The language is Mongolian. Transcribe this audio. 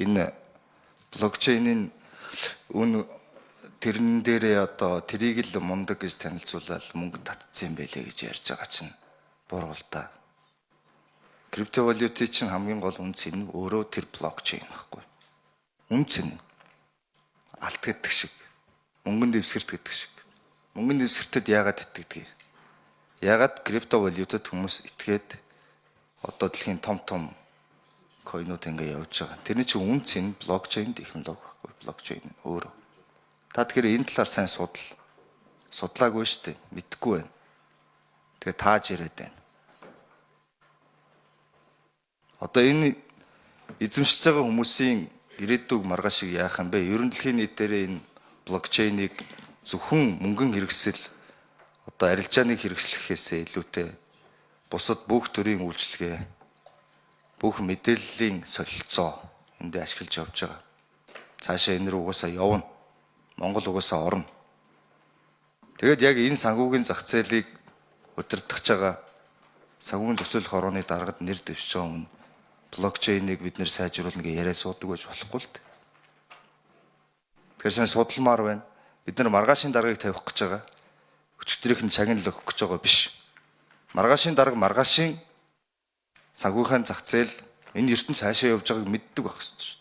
Энэ блокчейнийн үн тэрэн дээрээ одоо тэрийг л мундаг гэж танилцуулаад мөнгө татцсан юм байлээ гэж ярьж байгаа чинь буруу л да. Криптовалютын чинь хамгийн гол үнэ цэн нь өөрөө тэр блокчейн байхгүй. Үнэ цэн нь алт гэдэг шиг, мөнгөн дэвсгэрт гэдэг шиг. Мөнгөн дэвсгэртэд яагаад итгэдэг юм? Яагаад криптовалютад хүмүүс итгээд одоо дэлхийн том том coin ууд ингээ явж байгаа. Тэрний чинь үнэ цэн блокчейн технологи байхгүй. Блокчейн нь өөрөө. Та тэгэхээр энэ талаар сайн судал. Судлаагүй шүү дээ. Мэдэхгүй байна. Тэгээ тааж яриад байна. Одоо энэ эзэмшиж байгаа хүмүүсийн ирээдүг маргаашиг яах юм бэ? Ерөн дэлхийн нийт дээрээ энэ блокчейнийг зөвхөн мөнгөн хэрэгсэл, одоо арилжааны хэрэгслэхээсээ илүүтэй бусад бүх төрлийн үйлчилгээ, бүх мэдээллийн солилцоо эндээ ашиглаж явж байгаа. Цаашаа энэ рүү угаасаа явна. Монгол угаасаа орно. Тэгээд яг энэ санхүүгийн зах зээлийг удирдах байгаа санхүүгийн төсөөлөх хорооны даргад нэр дэвшиж байгаа хүн блокчейнийг бид нэр сайжруулна гэж яриад суудаг байж болохгүй л дээ. Тэгэхээр сайн судалмаар байна. Бид нар маргаашийн даргаыг тавих гэж байгаа. Өчигдрийнх нь шагнал өгөх гэж байгаа биш. Маргаашийн дарга, маргаашийн санхүүгийн зах зээл, энэ ертөнц цаашаа явж байгааг мэддэг байх хэрэгтэй шүү дээ.